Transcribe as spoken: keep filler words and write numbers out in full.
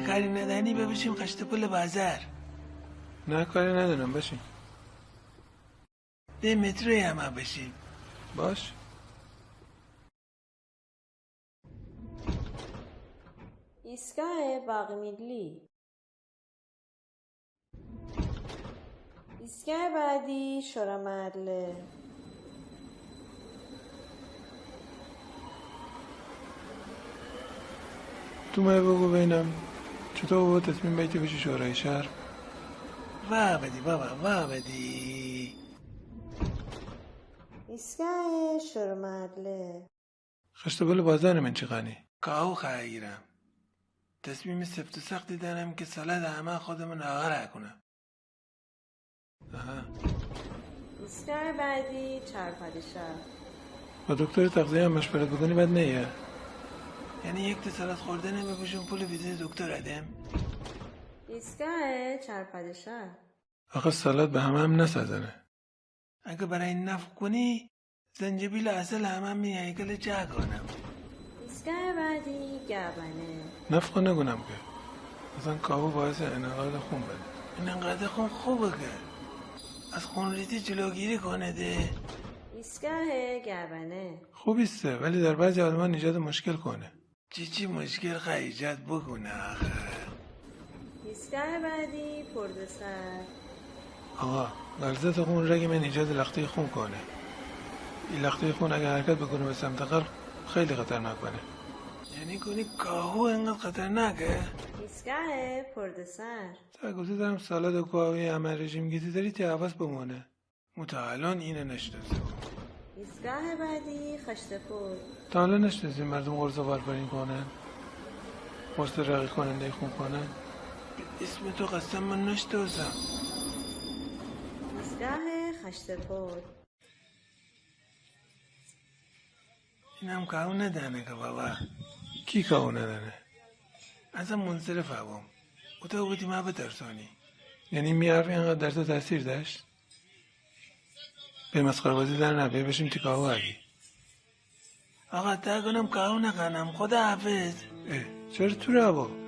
کاری ندانی ببشیم خشت پل بازار. نه، کاری ندانم، بشیم. ده متروی همه بشیم. باش. ایستگاه باغ ملی. ایستگاه بعدی شورا محله. تو مه بگو بینم چطو بابا تصمیم بیتی بشی شورای شهر؟ وابدی بابا، وابدی. ایستگاه شورا محله. خشت پل بازار من چی قانی؟ کاهو خایه گیرم. تصمیم سفت و سختی دارم که سالاد همه خودمون آغر کونم. آها. ایستگاه بعدی چهار پادشاه. با دکتر تغذیه هم مشورت بکنی بد نیه. یعنی یک تا سالاد خوردنه بپوشم پول ویزیت دکتر ادم؟ ایستگاه چهار پادشاه. آخه سالاد به همه هم نسازنه. اگه برای نفخ کنی، زنجبیل عسل همه می هیکل جا کنم. ایستگاه بعدی گابنه. نفخ نگونم که. اصلاً کاهو باعث انعقاد خون بده. انعقاد خون خوبه که از خونریزی جلوگیری کنه ده. ایستگاه گابنه. خوب ایسته، ولی در بعضی آدمان ایجاد مشکل کنه. چی چی مشکل خواه ایجاد بوکونه آخه؟ ایستگاه بعدی پردسر. آقا، غلظت خون رگ من ایجاد لختهٔ خون کنه. این لختهٔ خون اگه حرکت بکنه به سمت قلب، خیلی خطرناک بنه. یعنی کنی کاهو انقدر خطرناکه؟ ایستگاه پردسر. تا گفتی دارم سالاد و کاهوی همه رژیم گیتی داری، تی حواس بمونه. مو تا الان اینه نشناسم. ایستگاه بعدی خشت پل. تا حالا نشناسی مردم قرص وارفارین کونن؟ قرص رقیق کنندهٔ خون کونن؟ به اسم تو قسم من نشناسم. ایستگاه خشت پل. اینم کاهو ندانه که بابا. کی کاهو ندانه؟ اصلاً منصرف بوم. او تو بودی ما بترسانی. یعنی می حرف اینقدر در تو تاثیر داشت؟ به مسخره‌بازی در نه، بیا بشیم تی کاهو اگی. آقا، تا گونم کاهو نخانم. خداحافظ. اه، چرا تو را با؟